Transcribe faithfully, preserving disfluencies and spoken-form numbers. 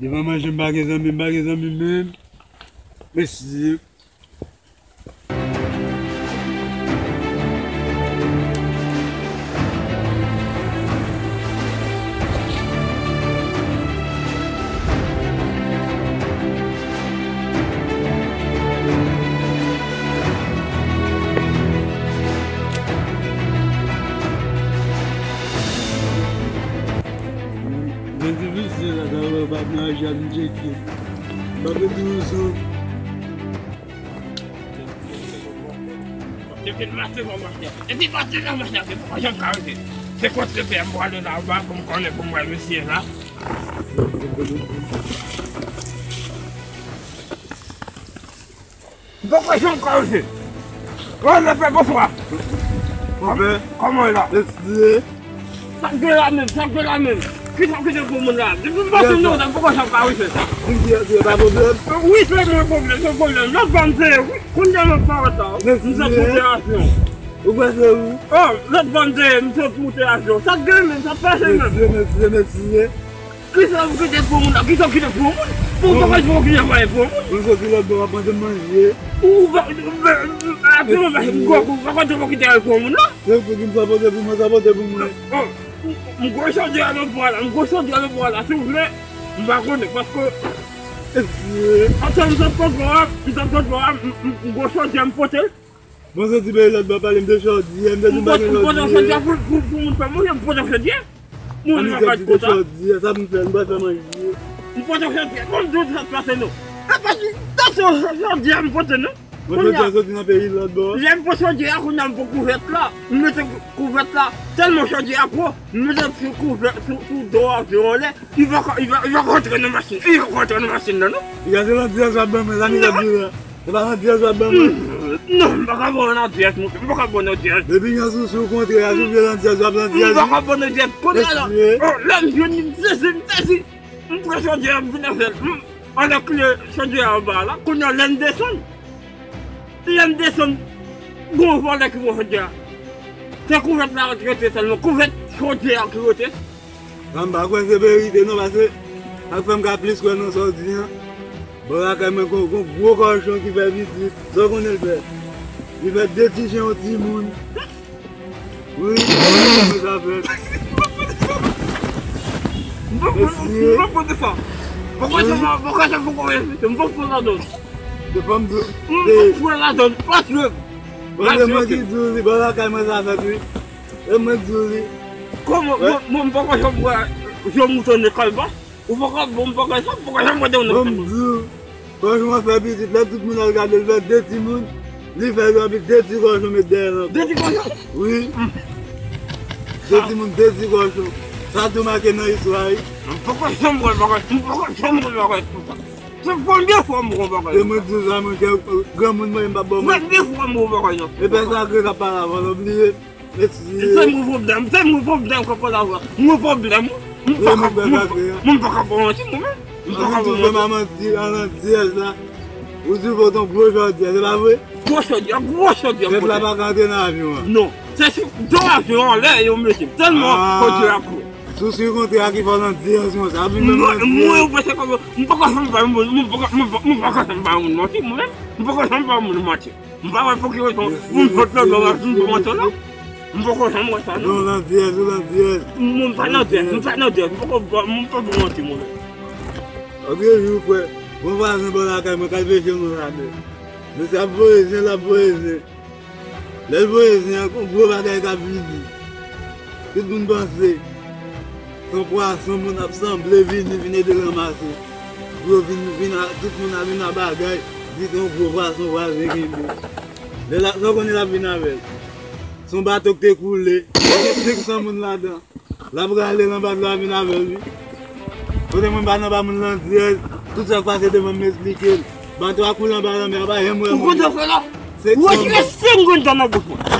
Devan manje, m pa gen zanmi, m pa gen zanmi menm. Mesye. Mwen difisil la, sa vle pa nan ajan m tcheke. M pa gen toujou sou. Depi l mache nan machin, depi l mache nan machin, se pou yon kay. Se kote pè m prale la, ba pou m konnen pou m wè mesye la. M poko janm ka oze. Bon, lè fè bonswa. Kòman w ye la? Sa k gen la menm? Sa k gen la menm? Kisa w kite pou moun la? Depi m pase nan, m poko janm ka oze sa. Wi, se mwen pwoblèm, se pwoblèm. Lòt bò m te ye, wi. Kounye a m ap parèt la, wi. M sot moute avyon. Ou kwè se ou? Oh, lòt bò m te ye, m sot moute avyon. Sa k gen menm? Sa k pase menm? Mesye, mesye, mesye. Kisa w kite pou moun la? Kisa w kite pou moun? Pou w pa konn pou w kite bagay pou moun? Mwen soti lòt bò, w ap mande m manje. Ou pa, ou pa, ou pa, ou pa, ou pa konn pou w kite bagay pou moun, non? Se pou ki m sa pote pou mwen, sa pote pou mwen. Oh, m gwo chanje a nan bwa la, m gwo chanje a nan bwa la, si w vle, m pa konnen, paske, paske m sot lòt bò a, m sot lòt bò a, m, m, m gwo chanje a m pote l. Mwen soti peyi lòt bò pale, m te chòdyè, m te di m pa gen chòdyè. Ou pote chòdyè pou, pou, pou moun fè manje, m pote chòdyè. Moun pa ka konsa. Chòdyè, sa pou m fè, m pral fè manje. M pote chòdyè, bon, tout sa pase non. E pa di, tansyon chòdyè, m pote non. Mwen chòdyè a soti nan peyi lòt bò. Lè m pran chòdyè a, kounye a m pran kouvèt la. M mete kouvèt la, tèlman chòdyè a gwo, m mete sou kouvèt, sou, sou do avyon anlè. Li pa ka, li pa, li pa ka rantre nan machin, li pa ka rantre nan machin nan, non. Li ka se landyèz w ap ban mwen, sa mi t ap di la. Se pa landyèz w ap ban mwen. Non, m pa ka ba w landyèz, monchè, m pa ka ba w landyèz. Depi gen sou, sou kontrè a, si w vle landyèz, w ap landyèz. M pa ka ba w landyèz. Kounye a la, oh, lè m jwenn li, m sezi, m sezi. M pran chòdyè a, m vin avè l. M anlè kle chòdyè a anba la. Kounye a, lè m desann, lè m desann, gon vòlè ki pran chòdyè a. Se kouvèt la k rete sèlman, kouvèt chòdyè a ki rete. Sa m pa kwè se verite non, paske sa k fè m ka plis kwè nan sa w di an. Bò lakay mwen gon, gon gwo kòchon ki fè pitit. Sa w konnen l fè? Li fè de ti chen yon timoun. Wi, mwen sa fè. M pa pran de sa. M pa pran de sa. M pa pran de sa. M pa pran de sa. M pa pran de sa. M pa pran de sa. M pa pran ladan l. Paske. Bon, se mwen ki di w li, bò lakay mwen sa fèt wi. E mwen k di w li. Kòman, mwen, mwen m poko janm wè je moutonnen kalbas. Ou poko, bon, m poko, sa m poko janm wè de moun. Bon, m di w, kòchon an fè pitit, lè tout moun al gade l, fè de timoun, li fè yo anpi de ti kòchon met dèyè l ankò. De ti kòchon? Wi. De timoun, de ti kòchon. Sa tou make nan istwa wi. M poko janm wè bagay, m poko janm wè bagay konsa. Se premye fwa m wè bagay. E mwen k di w sa, monchè, granmoun mwen ye, m p ap ba w manti. Premye fwa m wè bagay nan. E pè sakre k ap pale avan l, ou bliye. Mesye. Se mwen pwoblèm, se mwen pwoblèm, kòkòt la. Mwen pwoblèm. Mwen pa ka, mwen pa ka ba w manti, mwen menm. Mwen pa ka ba w manti. Ou di w fè manti, an landyèz la. Ou di w fè yon gwo chòdyè, se pa vre? Gwo chòdyè, gwo chòdyè. Tèt la pa ka antre nan avyon an. Non. Se sou do avyon an lè yo mete m. Tèlman chòdyè a gwo. Sou si kontre a ki fè w landyèz konsa. Mwen, mwen, ou panse kòman, m poko janm ba moun, m poko, m poko, m poko janm ba moun manti, mwen menm. M poko janm ba moun manti. M pa wè pou ki rezon moun sot nan do avyon pou manti la. M poko janm wè sa, non. Non, landyèz, ou landyèz. M pa landyèz, m pa landyèz. M poko ba, m pa pou manti, mwen menm. Lòt jou, frè, gon vwazen bò lakay mwen k al peche yon ramen. Mesye ap voye zen, l ap voye zen. Lè l voye zen an, gon gwo bagay k ap vini. Tout moun panse se yon pwason moun ap sanble vini, vin ede l ranmase. Pou yo vin, vin a, tout moun ap vin a bagay, di se yon gwo pwason vwazen kenbe. Lè l ap, sa w konnen l ap vin avè l? Se yon bato k te koule, gen senk san moun ladan. L ap rale l anba dlo a vin avè l, wi. Kote mwen pa nan ba moun landyèz, tout sa k pase devan m, m esplike l. Bato a koule anba lanmè a, pa janm wè moun. Ou konn sa fè la? Ou retire senk grenn dan nan bouch mwen.